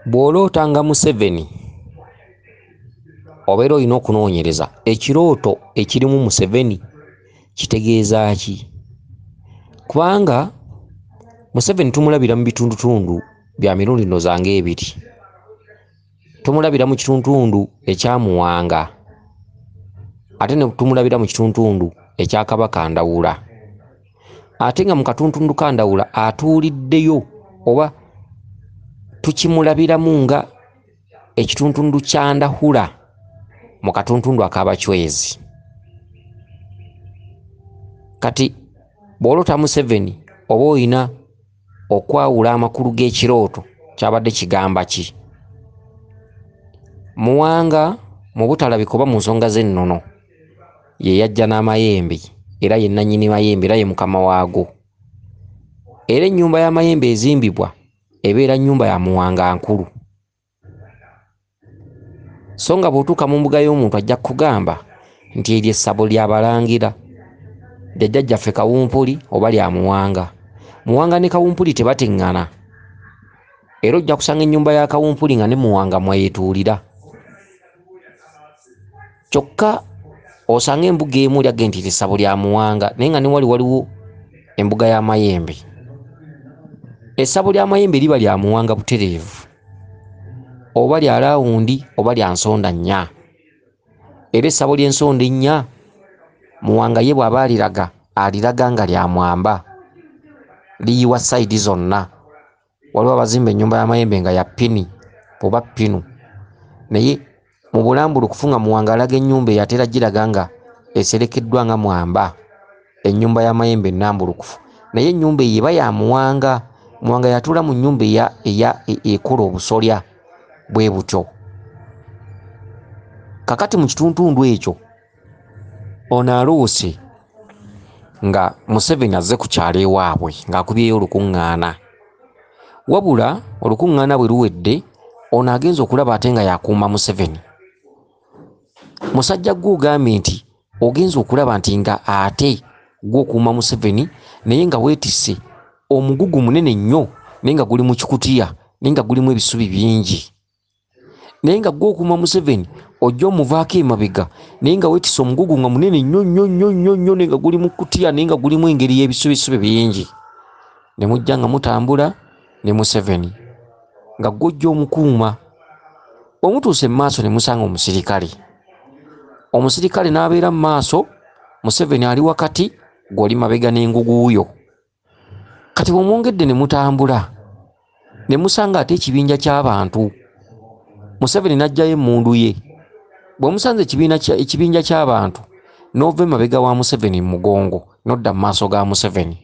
Bw'oloota nga Museveni obeera olina okunoonyereza ekirooto ekirimu Museveni kitegeeza ki, kubanga Museveni tumulabira mu bitundutundu bya mirundi ndowooza ng'ebiri. Tumulabira mu kitundutundu ekya Muwanga ate ne tumulabira mu kitundutundu ekya Kabaka Ndawula, ate nga mu katundutundu ka Ndawula atuuliddeyo oba tukimulabiramu nga ekitundutundu kya Ndahula mu katundutundu ak'Abachwezi. Kati bw'oloota Museveni oba olina okwawula amakulu g'ekirooto kyabadde kigamba ki. Muwanga mu butalabika oba mu nsonga z'ennono ye yajja n'amayembe era ye nnannyini mayembe era ye mukama waago. Era ennyumba y'amayembe ezimbibwa ebeera nnyumba ya Muwanga nkulu. So nga bw'otuuka mu mbuga y'omuntu ajja kukugamba nti eryo essabo lya Balangira, lya jjajjaffe Kawumpuli oba lya Muwanga. Muwanga ne Kawumpuli tebateŋŋana. Era ojja kusanga ennyumba ya Kawumpuli nga ne Muwanga mweyetuulira. Kyokka osanga embuga emu lyagge nti essabo lya Muwanga naye nga ne wali waliwo embuga y'amayembe. Essabo ly'amayembe liba lya Muwanga butereevu oba lya laawundi oba lya nsonda nnya. Era essabo ly'ensonda ennya Muwanga ye bw'aba aliraga aliraga nga lya mwamba, liyiwa sayidi zonna. Waliwo abazimba ennyumba y'amayembe nga ya ppini oba ppinu, naye mu bulambulukufu nga Muwanga alaga ennyumba eyo atera giraga nga eserekeddwa nga mwamba, ennyumba y'amayembe ennambulukufu. Naye ennyumba eyo eba ya Muwanga. Muwanga yatuula mu nnyumba eya ekola obusolya bwe butyo. Kakati mu kitundutundu ekyo ono aloose nga Museveni azze ku kyalo ewaabwe ng'akubyeyo olukuŋŋaana. Wabula olukuŋŋaana bwe luwedde ono agenze okulaba ate nga yakuuma Museveni. Musajja gwe ogambye nti ogenze okulaba nti nga ate gwe okuuma Museveni naye nga weetisse omugugu munene nnyo naye nga guli mu kikutiya naye nga gulimu ebisubi bingi. Naye nga gwe okuuma Museveni ojja omuvaako emabega naye nga weetisse omugugu nga munene nnyo nnyo nnyo nnyo nnyo naye nga guli mu kutiya naye nga gulimu engeri y'ebisubisubi bingi. Ne mujja nga mutambula ne Museveni nga gwe ojja omukuuma. Bwe mutuuse mu maaso ne musanga omusirikale. Omusirikale n'abeera mu maaso, Museveni ali wakati, gwe oli mabega n'engugu yo. Kati bwe mwongedde ne mutambula ne musanga ate ekibinja ky'abantu. Museveni n'aggyayo emmundu ye. Bwe musanze ekibinja ky'abantu n'ova emabega wa Museveni mu mugongo n'odda mu maaso ga Museveni.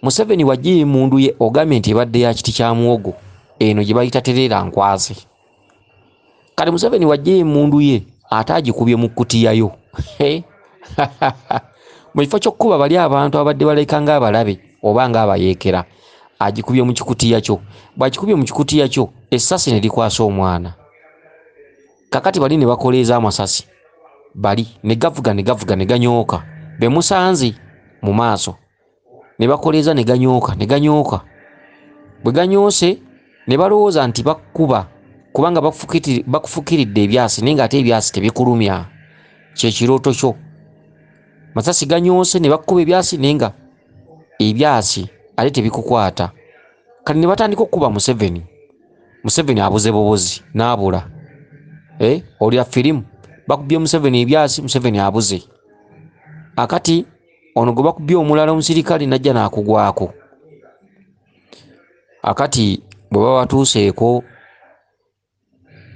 Museveni bw'aggyayo emmundu ye ogambye nti ebadde ya kiti kya muwogo eno gye bayita tereera nkwaze. Kati Museveni bw'aggyayo emmundu ye ate agikubye mu kkutiya yo. Mu kifo ky'okukuba bali abantu abadde balabika ng'abalabe oba ng'abayeekera, agikubye mu kikutiya kyo. Bw'akikubye mu kikutiya kyo essasi ne likwasa omwana. Kakati bali ne bakoleeza amasasi bali ne gavuga ne gavuga ne ganyooka be musanze mu maaso ne bakoleeza ne ganyooka ne ganyooka. Bwe ganyoose ne balowooza nti bakkuba kubanga bakufukiridde ebyasi naye ng'ate ebyasi tebikulumya. Kye kirooto kyo. Masasi ganyoose ne bakkuba ebyasi naye nga ebyasi ate tebikukwata. Kati ne batandika okukuba Museveni. Museveni abuze bubuzi n'abula. Olya firimu bakubye Museveni ebyasi, Museveni abuze. Akati ono gwe bakubye omulala omusirikale n'ajja n'akugwako. Akati bwe baba batuuseeko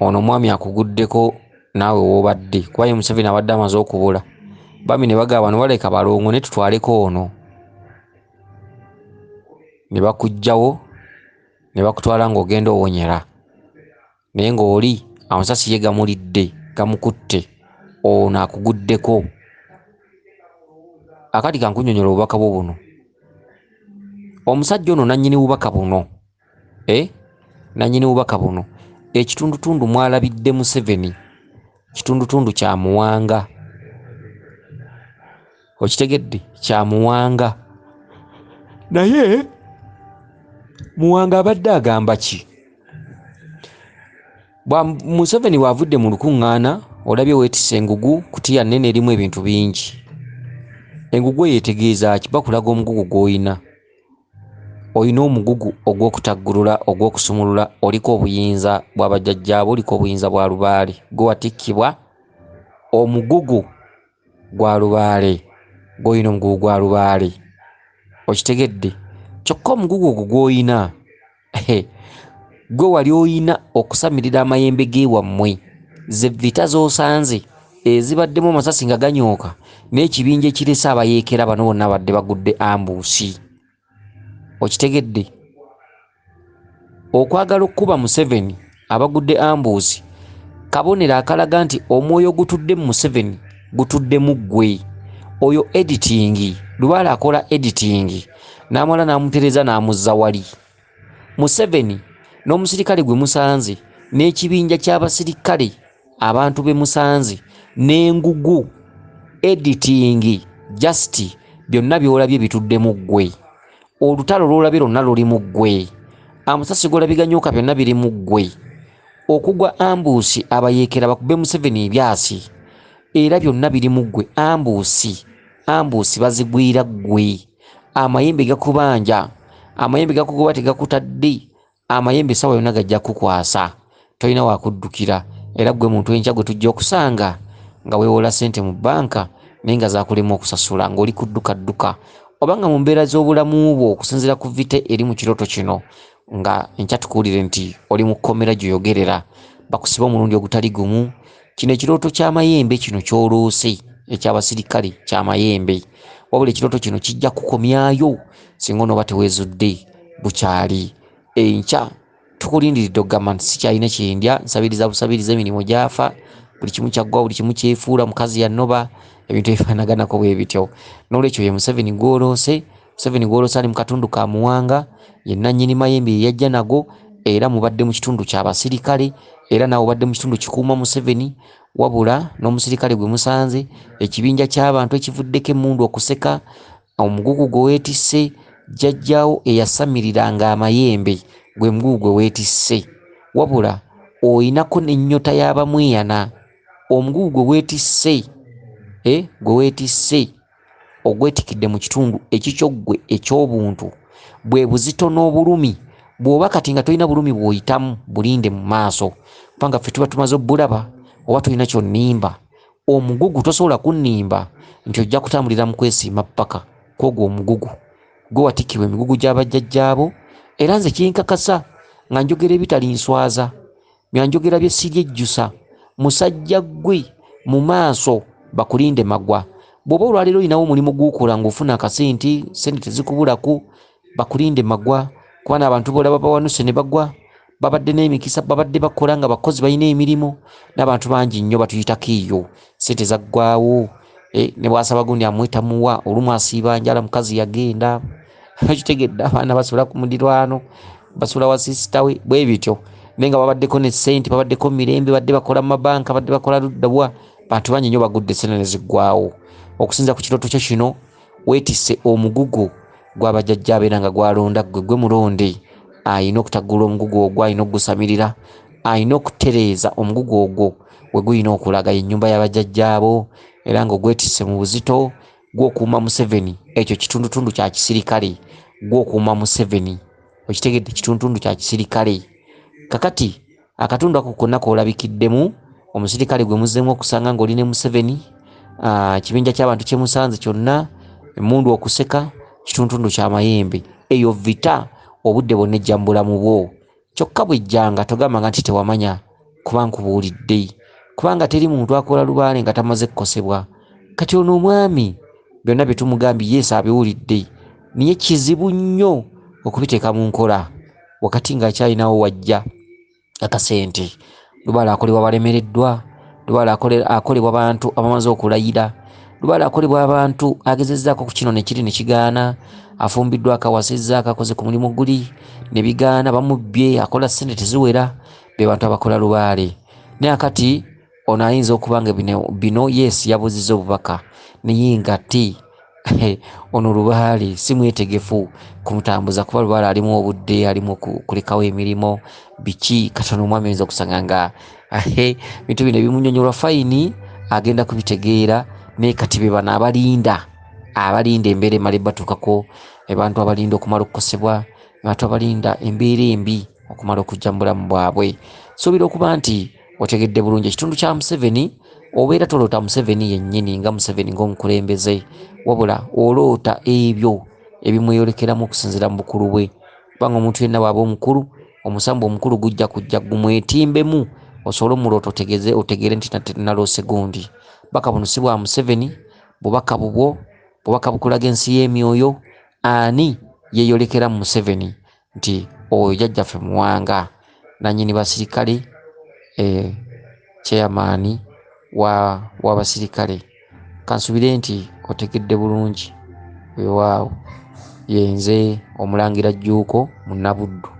ono omwami akuguddeko naawe w'obadde kuba ye Museveni abadde amaze okubula. Bami ne bagamba bano baleka balongo ne tutwaleko ono. Ne bakuggyawo ne bakutwala ng'ogenda owonyera. Naye ng'oli amasasi ye gamulidde gamukutte ono akuguddeko. Akati kankunnyonnyola obubaka bwo buno. Omusajja ono nannyini bubaka buno. Nannyini bubaka buno. Ekitundutundu mwalabidde Museveni kitundutundu kya Muwanga. Okitegedde? Kya Muwanga. Naye Muwanga abadde agamba ki? Bwa Museveni bw'avudde mu lukuŋŋaana, olabye weetisse engugu, kutiya nnene erimu ebintu bingi. Engugu eyo etegeeza ki? Bakulaga omugugu gw'olina. Olina omugugu ogw'okutaggulula, ogw'okusumulula, oliko obuyinza bwa bajjajjaabo, oliko obuyinza bwa lubaale. Gwe watikkibwa omugugu gwa lubaale, gw'olina omugugu gwa lubaale. Okitegedde? Kyokka omugugu ogwo gw'olina, gwe wali olina okusamirira amayembe g'ewammwe, ze vita z'osanze ezibaddemu amasasi nga ganyooka n'ekibinja ekirese abayeekera bano bonna badde bagudde ambuusi. Okitegedde? Okwagala okukuba Museveni abagudde ambuusi kabonero akalaga nti omwoyo ogutudde mu Museveni gutudde mu ggwe. Oyo editing, Lubaale akola editing n'amala n'amutereza n'amuzza wali. Museveni n'omusirikale gwe musanze n'ekibinja ky'abasirikale abantu be musanze n'engugu, editing just byonna by'olabye bitudde mu ggwe. Olutalo lw'olabye lwonna luli mu ggwe. Amasasi g'olabye ganyooka byonna biri mu ggwe. Okugwa ambuusi abayeekera bakube Museveni ebyasi era byonna biri mu ggwe. Ambuusi, ambuusi bazigwira ggwe. Amayembe gakubanja, amayembe gakugoba tegakutadde, amayembe essaawa yonna gajja kukwasa. Tolina wakuddukira era ggwe muntu enkya gwe tujja okusanga nga weewola ssente mu bbanka naye nga zaakulema okusasula ng'oli kuddukadduka oba nga mu mbeera z'obulamu bwo okusinziira ku vite eri mu kirooto kino nga enkya tukuwulire nti oli mu kkomera gy'oyogerera bakusibe omulundi ogutali gumu. Kino ekirooto ky'amayembe kino ky'oloose eky'abasirikale ky'amayembe, wabula ekirooto kino kijja kukomyayo singa onooba teweezudde bukyali. Enkya tukulindiridde okugamba nti sikyalina kyendya, nsabiriza busabiriza, emirimu gyafa, buli kimu kyaggwa, buli kimu kyefuula, mukazi yannoba, ebintu ebifaanaganako bwe bityo. Noolwekyo ye Museveni gw'oloose. Museveni gw'oloose ali mu katundu ka Muwanga, ye nannyini mayembe ye yajja nago, era mubadde mu kitundu ky'abasirikale, era naawe obadde mu kitundu kikuuma Museveni, wabula n'omusirikale gwe musanze, ekibinja ky'abantu ekivuddeko emmundu okuseka, omugugu gwe weetisse, jjajjaawo eyasamiriranga amayembe gwe mugugu gwe weetisse. Wabula oyinako n'ennyota y'abamweyana, omugugu gwe weetisse, gwe weetisse ogwetikidde mu kitundu ekikyo ggwe eky'obuntu bwe buzito n'obulumi. Bw'oba kati nga tolina bulumi bw'oyitamu, bulinde mu maaso, kubanga ffe tuba tumaze obbulaba oba tolina ky'onnimba. Omugugu tosobola kunnimba nti ojja kutambulira mu kwesiima ppaka kw'ogwo omugugu. Gwe watikkibwa emigugu gy'abajjajjaabo, era nze kinkakasa nga njogera ebitali nswaza, nga njogera bye siryejjusa. Musajja ggwe mu maaso bakulinde magwa. Bw'oba olwaleero olinawo omulimu gw'okola ng'ofuna akasente, ssente tezikubulako, bakulinde magwa, kuba n'abantu b'olaba bawanuse ne bagwa, babadde n'emikisa, babadde bakola nga bakozi balina emirimu, n'abantu bangi nnyo batuyitako eyo, ssente zaggwawo, ne bw'asaba gundi amuwe tamuwa, olumu asiiba njala, mukazi yagenda, okitegedde, abaana basula ku muliraano, basula wa sister we, bwe bityo. Naye nga babaddeko ne ssente, babaddeko mirembe, badde bakola mu mabanka, badde bakola ludda wa, bantu bangi nnyo bagudde ssente ne ziggwawo. Okusinziira ku kirooto kyo kino, weetisse omugugu gw'abajjajja abeera nga gwalonda ggwe, gwe mulonde ayina okutaggula omugugu ogwo, ayina okugusamirira, ayina okutereeza omugugu ogwo we gulina okulaga. Ye nnyumba y'abajjajjaabo era ng'ogwetisse mu buzito gw'okuuma Museveni. Ekyo kitundutundu kya kisirikale, gw'okuuma Museveni. Okitegedde, kitundutundu kya kisirikale. Kakati akatundu ako konna k'olabikiddemu, omusirikale gwe muzzeemu okusanga ng'oli ne Museveni, ekibinja ky'abantu kye musanze kyonna, emmundu okuseka, kitundutundu kya mayembe. Eyo vita obudde bwonna ejja mu bulamu bwo. Kyokka bw'ejjanga togambanga nti tewamanya, kuba nkubuulidde, kubanga teri muntu akola lubaale nga tamaze kukosebwa. Kati ono omwami byonna bye tumugambye yesu abiwulidde, naye kizibu nnyo okubiteeka mu nkola wakati ng'akyalinawo wajja akasente. Lubaale akolebwa balemereddwa, lubaale akolebwa bantu abamaze okulayira, lubaale akolebwa abantu agezezzaako ku kino ne kiri ne kigaana, afumbiddwa, akawasizza, akakoze ku mulimu guli ne bigaana, bamubbye, akola ssente teziwera, be bantu abakola lubaale. Naye akati ono ayinza okuba nga bino yes yabuuzizza obubaka, naye nga te Ono Lubaale si mwetegefu kumutambuza kuba Lubaale alimu obudde, alimu kulekawo emirimu biki. Katono omwami oyinza okusanga nga bintu bino ebimunyonyolwa fayini agenda kubitegeera, naye kati be bano abalinda embeera emala ebatuukako, abantu abalinda okumala okukosebwa, abantu abalinda embeera embi okumala okujja mu bulamu bwabwe. Suubira okuba nti otegedde bulungi ekitundu kya Museveni. Obeera toloota Museveni yennyini nga Museveni ng'omukulembeze, wabula oloota ebyo ebimweyolekeramu okusinziira mu bukulu bwe, kubanga omuntu yenna bw'aba omukulu, omusambu omukulu gujja kujja gumwetimbemu osobole omuloota otegeere nti naloose gundi. Bubaka buno si bwa Museveni, bubaka bubwo, bubaka bukulaga ensi y'emyoyo. Ani yeeyolekera mu Museveni nti oyo jjajjaffe Muwanga nannyini basirikale, chairman w'abasirikale. Kansubire nti otegedde bulungi. Weewaawo, yenze Omulangira Jjuuko Munnabuddu.